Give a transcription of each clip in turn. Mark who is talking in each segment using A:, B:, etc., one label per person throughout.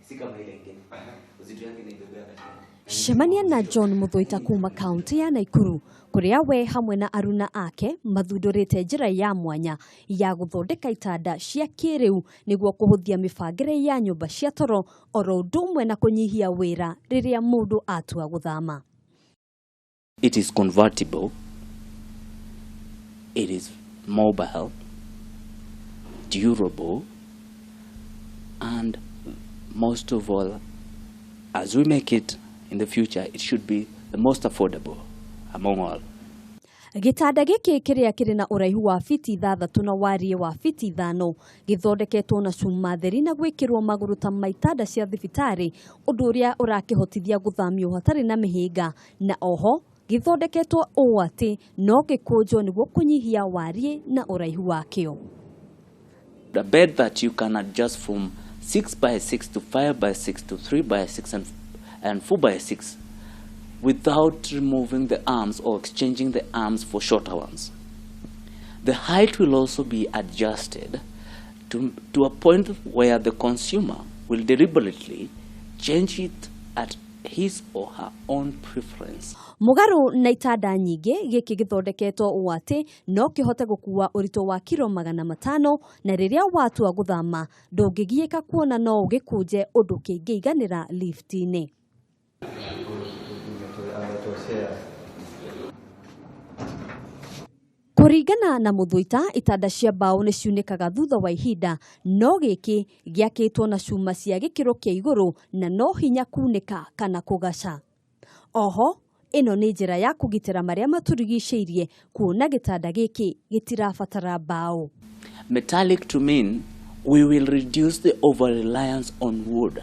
A: Si kama ile ingine. Uzito yake naibebea katikati.
B: Cemania na John Mũthũita kuma kaunti ya Naikuru kũrĩa we hamwe na aruna ake mathundũrĩte njĩra ya mwanya ya gũthondeka itanda cia kĩrĩu nĩguo kũhũthia mĩbangĩre ya nyũmba cia toro oro ũndũ ũmwe na kũnyihia wĩra rĩrĩa mũndũ atua gũthama.
A: It is convertible. It is mobile, durable, and most of all, as we make it in the future, it should be the most affordable among all.
B: Gĩtanda gĩkĩ kĩrĩa kĩrĩ na ũraihu wa fiti 6 na wariĩ wa fiti 5 gĩthondeketwo na cuma theri na gwĩkĩrwo magũrũ ta ma itanda cia thibitarĩ, ũndũ ũrĩa ũrakĩhotithia gũthamio hatarĩ na mĩhĩnga, na oho gĩthondeketwo ũũ atĩ no gĩkũnjwo nĩguo kũnyihia wariĩ na ũraihu wakĩo.
A: The bed that you can adjust from 6 by 6 to 5 by 6 to 3 by 6 and 4 by 6 without removing the arms or exchanging the arms for shorter ones. The height will also be adjusted to a point where the consumer will deliberately change it at his or her own preference.
B: Mũgarũ na itanda nyingĩ, gĩkĩ gĩthondeketwo ũũ atĩ no kĩhote gũkua ũritũ wa kiro 500, na rĩrĩa watua gũthama ndũngĩgiĩka kuona no ũgĩkũnje ũndũ kĩngĩiganĩra lift-inĩ. Kũringana na Mũthũita, itanda cia mbaũ nĩ ciunĩkaga thutha wa ihinda, no gĩkĩ gĩakĩtwo na cuma cia gĩkĩro kĩa igũrũ na no hinya kunĩka kana kũgaca. Oho, ĩno nĩ njĩra ya kũgitĩra marĩa matũrigicĩirie kuona gĩtanda gĩkĩ gĩtirabatara mbaũ.
A: Metallic to mean we will reduce the over-reliance on wood,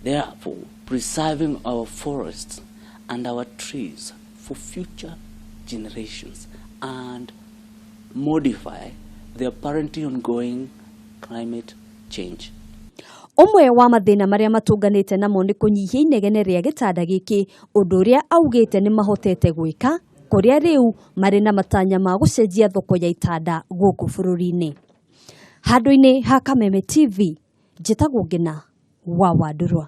A: therefore preserving our forests and our trees for future generations and modify the apparently ongoing climate change.
B: Ũmwe wa mathĩna marĩa matũnganĩte namo nĩ kũnyihia inegene rĩa gĩtanda gĩkĩ, ũndũ ũrĩa augĩte nĩ mahotete gwĩka, kũrĩa rĩu marĩ na matanya ma gũcenjia thoko ya itanda gũkũ bũrũri-inĩ. Handũ-inĩ ha Kameme TV, njĩtagwo Ngina wa Wandũrwa.